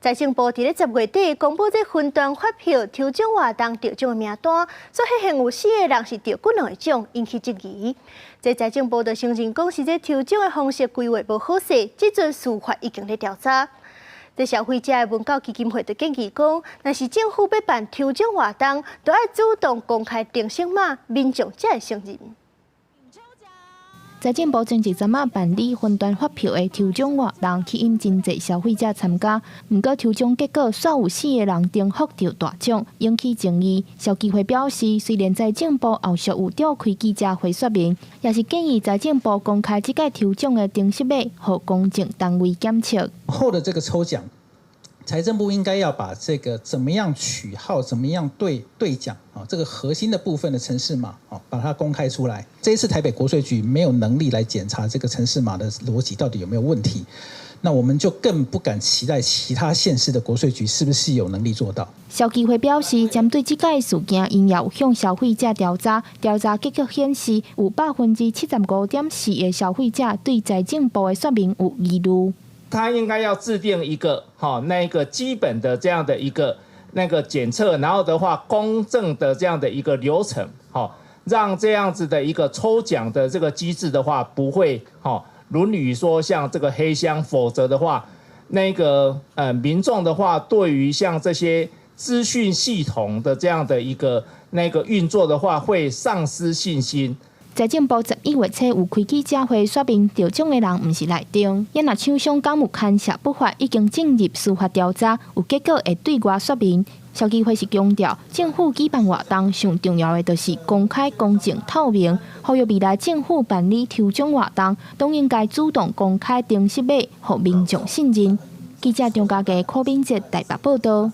財政部佇咧10月底公布這雲端發票抽獎活動得獎的名單，煞發現有四个人是得幾兩个獎，引起質疑。這財政部就承認講是這抽獎的方式規劃無好勢，這陣司法已經咧調查。這消費者的文教基金會就建議講，若是政府欲辦抽獎活動，就愛主動公開程式碼，民眾才會承認。財政部前一陣仔辦理雲端發票的抽獎活動，吸引真濟消費者參加。毋過抽獎結果，煞有四个人重複著大獎，引起爭議。消基會表示，雖然財政部後續有召開記者會說明，也是建議財政部公開這屆抽獎的程式碼，予公證單位檢測。後的這個抽獎，財政部應該要把這個怎麼樣取號、怎麼樣對獎啊，這個核心的部分的程式碼啊，把它公開出來。這一次台北國稅局沒有能力來檢查這個程式碼的邏輯到底有沒有問題，那我們就更不敢期待其他縣市的國稅局是不是有能力做到。消基會表示，針對這屆事件，𪜶也有向消費者調查，調查結果顯示，有75.4%的消費者對財政部的說明有疑慮。他應該要制定一個哈那個基本的這樣的一個那個檢測，然後的話公正的這樣的一個流程，哈，讓這樣子的一個抽獎的這個機制的話，不會哈淪於說像這個黑箱，否則的話，那個民眾的話，對於像這些資訊系統的這樣的一個那個運作的話，會喪失信心。財政部11月初有開記者會說明，得獎的人毋是內中，也若廠商敢有牽涉不法，已經進入司法調查，有結果會對外說明。消基會是強調，政府舉辦活動上重要的就是公開、公正、透明。呼籲未來政府辦理抽獎活動，都應該主動公開程式碼，予民眾信任。記者張家傑、柯敏哲台北報道。